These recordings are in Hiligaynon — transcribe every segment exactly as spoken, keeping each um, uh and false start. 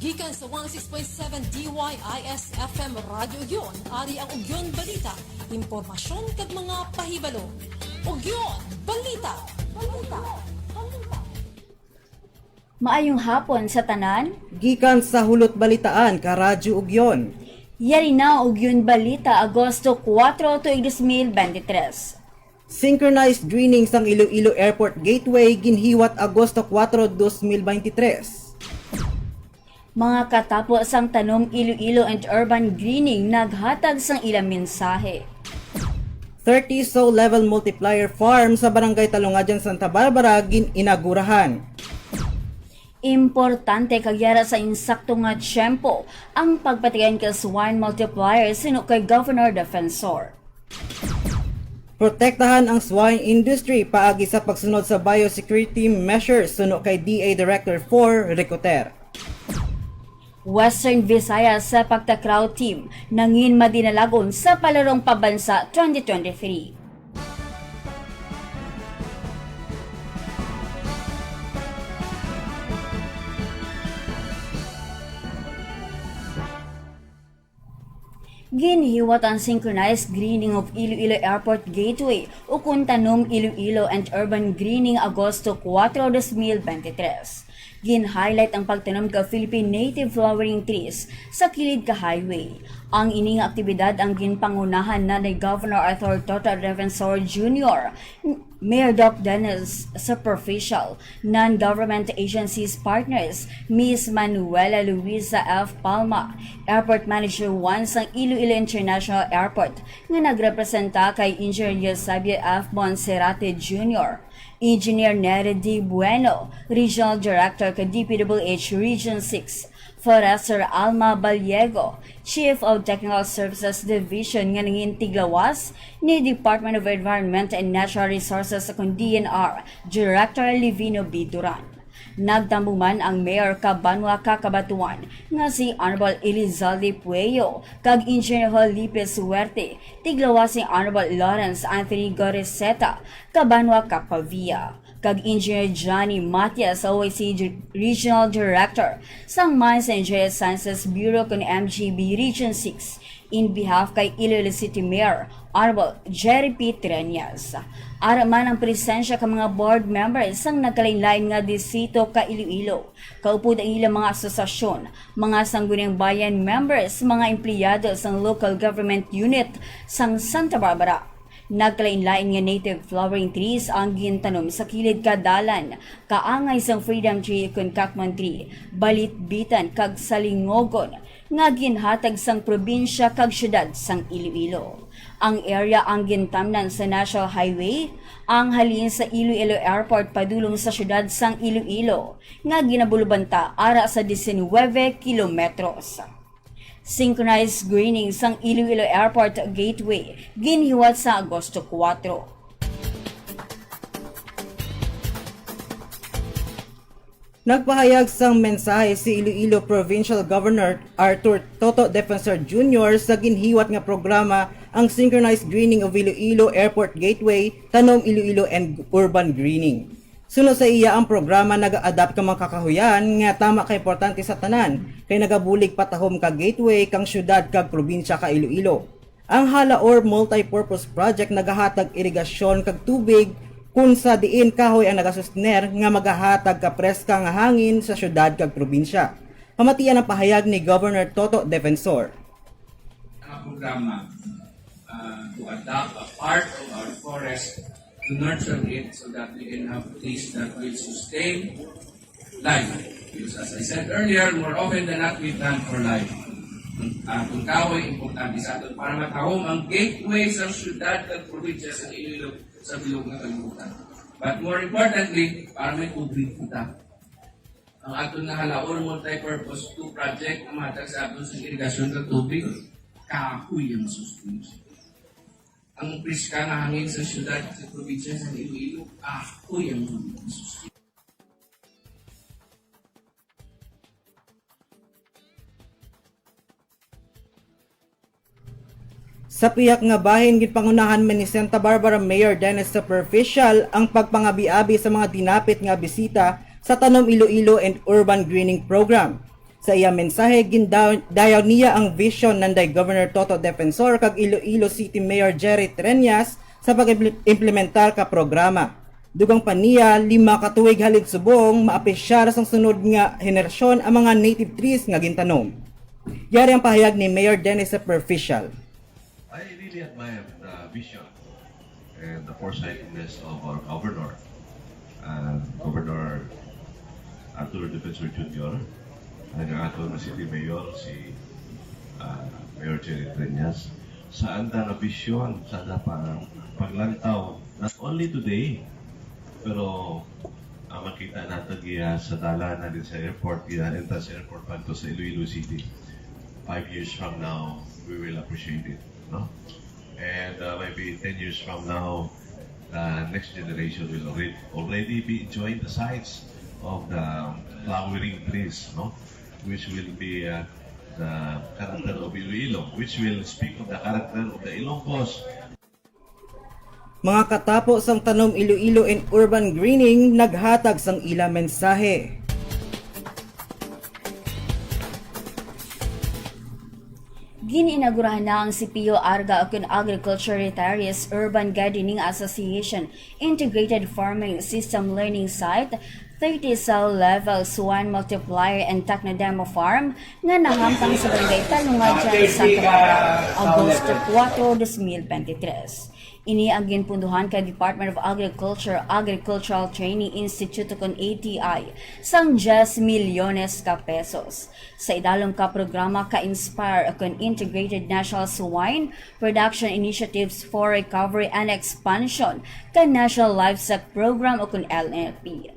Gikan sa one oh six point seven D Y I S F M Radyo Ugyon, ari ang Ugyon Balita, impormasyon kag mga pahibalo. Ugyon Balita. Balita. Balita. Maayong hapon sa tanan. Gikan sa Hulot Balitaan ka Radyo Ugyon. Yari na Ugyon Balita, Agosto kuwatro, tuig dos mil bente tres. Synchronized greening sang Iloilo Airport Gateway ginhiwat Agosto kuwatro, dos mil bente tres. Mga katapo sang Tanom Iloilo and Urban Greening naghatag sang ilang mensahe. Thirty soil level multiplier farm sa Barangay Talungajan, Santa Barbara gin-inagurahan. Importante kag yara sa insakto nga tiyempo ang pagpatigayon kay swine multiplier, suno kay Governor Defensor. Protektahan ang swine industry paagi sa pagsunod sa biosecurity measures, suno kay D A Director four Ricoter. Western Visayas Sepak Takraw Team nangin madinalagon sa Palarong Pambansa twenty twenty-three. Ginhiwat ang Synchronized Greening of Iloilo Airport Gateway, ukon Tanom Iloilo and Urban Greening, Agosto kuwatro, dos mil bente tres. Gin-highlight ang pagtanom ka Philippine native flowering trees sa kilid ka highway. Ang ini nga aktibidad ang ginpangunahan na ni Governor Arthur Toto Defensor Junior, Mayor Doc Dennis Superficial, non-government agencies partners, Miss Manuela Luisa F Palma, Airport Manager one sang Iloilo International Airport, nga nagrepresenta kay Engineer Eusebio F Monserrate Junior, Engineer Nery D Bueno, Regional Director ka D P W H Region six, Forester Alma Baliego, Chief of Technical Services Division nga nangin tiglawas ni Department of Environment and Natural Resources, kon D N R, Director Livino B Duran. Nagtambong man ang Mayor ka Banwa ka Cabatuan nga si Honorable Elizalde Pueyo kag Engineer Felipe Suerte, tiglawas ni Honorable Lawrence Anthony Goriseta ka Banwa ka Pavia, kag Engineer Johnny Matias, O I C Regional Director sang Mines and Geosciences Bureau kon M G B Region six, in behalf kay Iloilo City Mayor Honorable Jerry P Treñas. Ara man ang presensya ka mga board members sang nagkalainlain nga distrito ka Iloilo, kaupod ang ilang mga asosasyon, mga sangguniang bayan members, mga empleyado sang local government unit sang Santa Barbara. Nagkalainlain nga native flowering trees ang gintanom sa kilid ka dalan, kaangay sang Freedom Tree ukon Kakmon Tree, Balitbitan kag Salingogon nga ginhatag sang probinsya kag siyudad sang Iloilo. Ang area ang gintamnan sa National Highway, ang halin sa Iloilo Airport padulong sa siyudad sang Iloilo, nga ginabulubanta ara sa diecinuebe kilometros. Synchronized greening sang Iloilo Airport Gateway ginhiwat sa Agosto kuwatro. Nagpahayag sang mensahe si Iloilo Provincial Governor Arthur Toto Defensor Junior sa ginhiwat nga programa ang Synchronized Greening of Iloilo Airport Gateway, Tanom Iloilo and Urban Greening. Suno sa iya, ang programa naga-adapt ka mga kakahuyan nga tama ka importante sa tanan, kay nagabulig patahom ka gateway kang siyudad kag probinsya ka Iloilo. Ang Halaor Multipurpose Project nagahatag irigasyon kag tubig, kun sa diin kahoy ang nagasustiner nga magahatag ka preska nga hangin sa siyudad kag probinsya. Pamatian ang pahayag ni Governor Toto Defensor. Ang programa, uh, to adapt a part of our forest to nurture it so that we can have trees that will sustain life. Because as I said earlier, more often than not, we plant for life. Ang, ang kahoy, importante sa aton para matahom ang gateway sa siyudad kag probinsya sa Iloilo sa bilog nga kalibutan. But more importantly, para may tubig kita. Ang aton nga Halaor Multipurpose two project ang matag sa aton sa irigasyon kag tubig, kahoy ang suspension. Ang preska nga hangin sa siyudad sa probinsya sa Iloilo, kahoy ang suspension. Sa pihak nga bahin, ginpangunahan man ni Santa Barbara Mayor Dennis Superficial ang pagpangabi-abi sa mga dinapit nga bisita sa Tanom Iloilo and Urban Greening Program. Sa iya mensahe, gindayaw niya ang vision nanday Governor Toto Defensor kag Iloilo City Mayor Jerry Treñas sa pag-implementar ka programa. Dugang pa niya, lima ka tuig halin subong, maapresyar sang sunod nga henerasyon ang mga native trees nga gintanom. Yari ang pahayag ni Mayor Dennis Superficial. I really admire the vision and the foresightedness of our governor, uh, Governor Arthur Defensor Junior, ang aton nga City Mayor, si uh, Mayor Jerry Treñas, sa anda nga vision, sa anda pa paglantaw, not only today, pero ang makita nato giya sa dalan na din sa airport, giya entrance sa airport panto sa Iloilo City. Five years from now, we will appreciate it, no? And uh, maybe ten years from now, the next generation will already, already be enjoying the sights of the flowering trees, no? Which will be uh, the character of Iloilo, which will speak of the character of the Ilonggos. Mga katapo sang Tanom Iloilo and Urban Greening naghatag sang ila mensahe. Gin-inagurahan na ang C P U Arga ukon Agriculture Retirees Urban Gardening Association Integrated Farming System Learning Site, thirty cell level swine multiplier and techno demo farm nga nahamtang sa Barangay Talungajan, Santa Barbara, Agosto kuwatro, dos mil bente tres. Ini ang ginpunduhan kay Department of Agriculture Agricultural Training Institute ukon A T I sang diyes milyones ka pesos. Sa idalom ka programa ka INSPIRE ukon Integrated National Swine Production Initiatives for Recovery and Expansion ka National Livestock Program ukon N L P.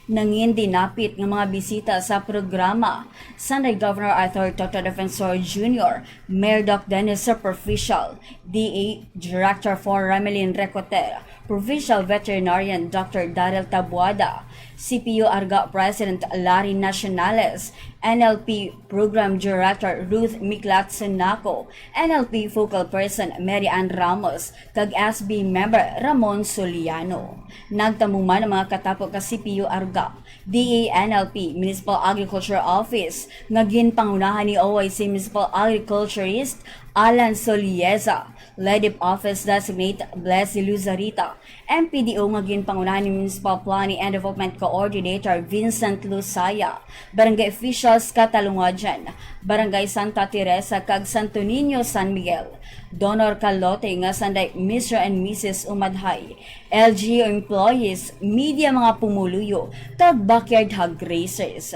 Nangin dinapit nga mga bisita sa programa, sanday Governor Arthur Toto Defensor Junior, Mayor Doc Dennis Superficial, D A Director for Remelin Recoter, Provincial Veterinarian Doctor Daryl Tabuada, C P U Arga President Larry Nacionales, N L P Program Director Ruth Miklat Senaco, N L P Focal Person Mary Ann Ramos, kag S B member Ramon Soliano. Nagtambong man ang mga katapo ka C P U Arga, D A N L P Municipal Agriculture Office nga ginpangunahan ni O I C Municipal Agriculturist Alan Solieza, LEDIP Office Designate Blessy Luzarita, M P D O nga ginpangunahan ni Municipal Planning and Development Coordinator Vincent Lusaya, Barangay Officials Catalungajan, Barangay Santa Teresa kag Santo Niño, San Miguel, Donor Calote nga sanday Mister and Missus Umadhay, L G U employees, media, mga pumuluyo, kag backyard hog raisers.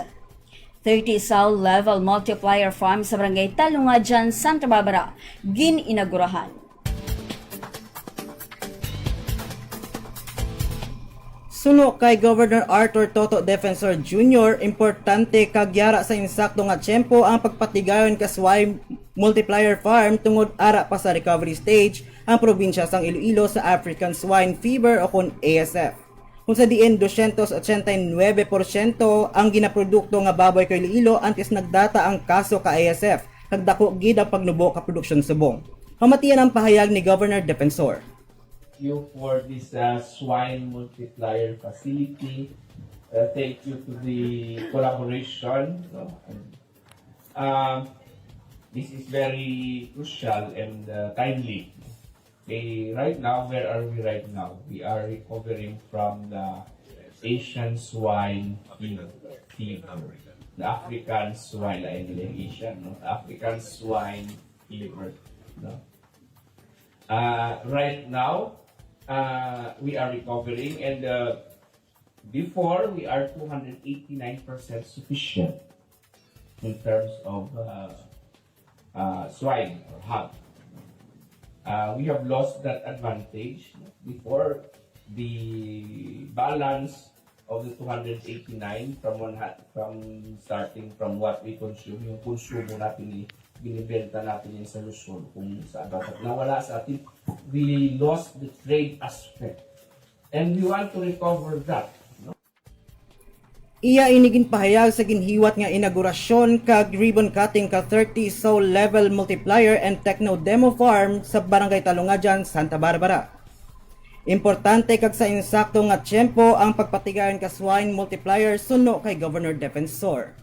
Thirty Sow Level Multiplier Farm sa Barangay Talungajan, Santa Barbara, gin-inagurahan. Suno kay Governor Arthur Toto Defensor Junior, importante kag yara sa insakto nga tiyempo ang pagpatigayon ka swine multiplier farm tungod ara pa sa recovery stage ang probinsya sang Iloilo sa African Swine Fever o kon A S F. Kung sa diin dosyentos ochenta y nuebe porsyento ang ginaprodukto nga baboy kay Iloilo antes nagdata ang kaso ka A S F, kag dako gid ang pagnubo ka produksyon subong. Pamatian ang pahayag ni Governor Defensor. You for this uh, swine multiplier facility. Uh, thank you to the collaboration. No? And, uh, this is very crucial and uh, timely. Okay, right now, where are we right now? We are recovering from the Asian swine fever, the African swine, ay, hindi Asian, no? African swine fever. No? Uh, right now, uh, we are recovering, and uh, before, we are two hundred eighty-nine percent sufficient in terms of uh, uh, swine or hog. Uh, we have lost that advantage. Before, the balance of the two hundred eighty-nine from one ha- from starting from what we consume, yung konsumo natin ni binibenta natin yung sa Luzon kung saan dapat nawala sa atin, we lost the trade aspect. And we want to recover that. No? Iya ini ginpahayag sa ginhiwat nga inaugurasyon kag ribbon cutting ka thirty Sow Level Multiplier and Techno Demo Farm sa Barangay Talungajan, Santa Barbara. Importante kag sa insakto nga tiyempo ang pagpatigayon ka swine multiplier suno kay Governor Defensor.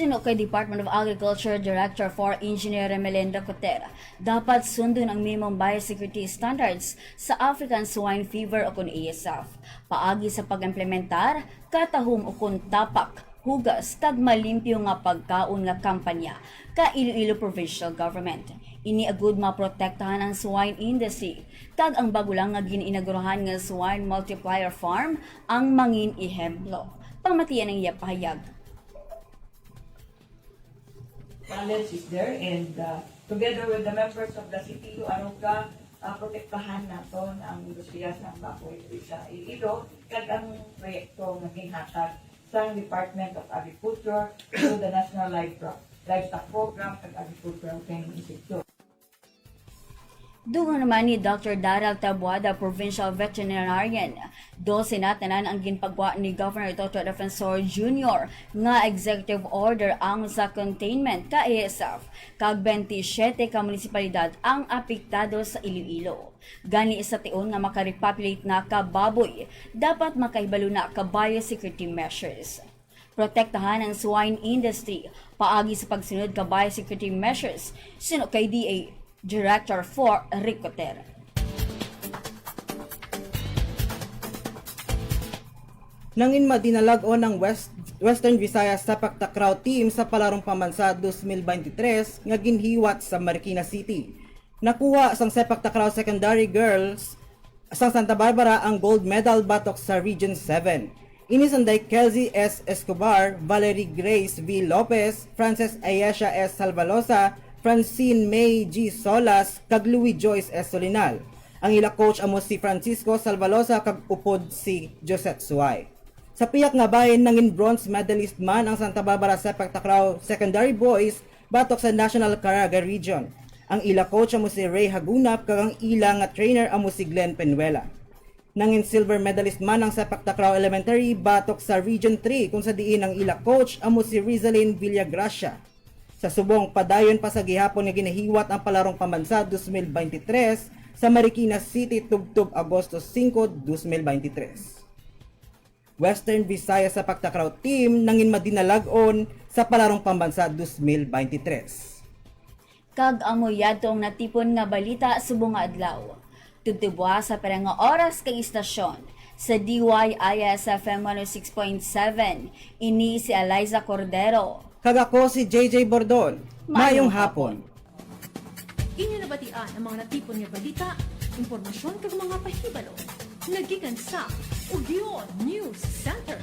Suno kay Department of Agriculture Director four Engineer Remelenda Coter, dapat sundon ang minimum biosecurity standards sa African Swine Fever o kon A S F. Paagi sa pag-implementar, katahom o kon tapak, hugas kag malimpyo nga pagkaon nga kampanya ka Iloilo Provincial Government. Ini agud maprotektahan ang swine industry, kag ang bago lang nga gin-inaugurahan nga swine multiplier farm ang mangin ehemplo. Pamatian ang iya pahayag. Knowledge is there, and uh, together with the members of the C T U Aruga, uh, protektahan naton ang industriya sa baboy diri sa Iloilo, kag ang proyekto nga ginhatag sa Department of Agriculture to the National Livestock, Livestock Program kag Agricultural Training Institute. Dugang naman ni Doctor Daryl Tabuada, Provincial Veterinarian, dose na tanan ang ginpagwa ni Governor Toto Defensor Junior nga executive order ang sa containment ka A S F, kag twenty-seven ka munisipalidad ang apektado sa Iloilo. Gani, sa tion nga makarepopulate na ka baboy, dapat makahibalo na ka biosecurity measures. Protektahan ang swine industry paagi sa pagsunod ka biosecurity measures, suno kay D A Director four Ricoter. Nangin madinalag-on ang West, Western Visayas Sepak Takraw Team sa Palarong Pambansa twenty twenty-three nga ginhiwat sa Marikina City. Nakuha sang Sepak Takraw Secondary Girls sang Santa Barbara ang gold medal batok sa Region seven. Ini sanday Kelsey S. Escobar, Valerie Grace V. Lopez, Frances Ayesha S. Salvalosa, Francine May G. Solas, kag Louis Joyce S. Solinal. Ang ila coach amo si Francisco Salvalosa kag upod si Josette Suay. Sa pihak nga bahin, nangin bronze medalist man ang Santa Barbara Sepak Takraw Secondary Boys batok sa National Caraga Region. Ang ila coach amo si Ray Hagunap kag ang ila nga trainer amo si Glenn Penuela. Nangin silver medalist man ang Sepak Takraw Elementary batok sa Region three, kung sa diin ang ila coach amo si Rizalin Villagracia. Sa subong, padayon pa sa gihapon nga ginahiwat ang Palarong Pambansa twenty twenty-three sa Marikina City tubtob Agosto singko, twenty twenty-three. Western Visayas Sepak Takraw Team nangin madinalag-on sa Palarong Pambansa twenty twenty-three. Kag amo yadto ang natipon nga balita subong nga adlaw. Tubtubwa sa pira nga oras kag istasyon sa D Y I S F M one oh six point seven. Ini si Eliza Cordero. Kag ako si J J Bordon. Mayong hapon. Inyo nabatian ang mga natipon nga balita, impormasyon kag mga pahibalo nga gikan sa Ugyon News Center.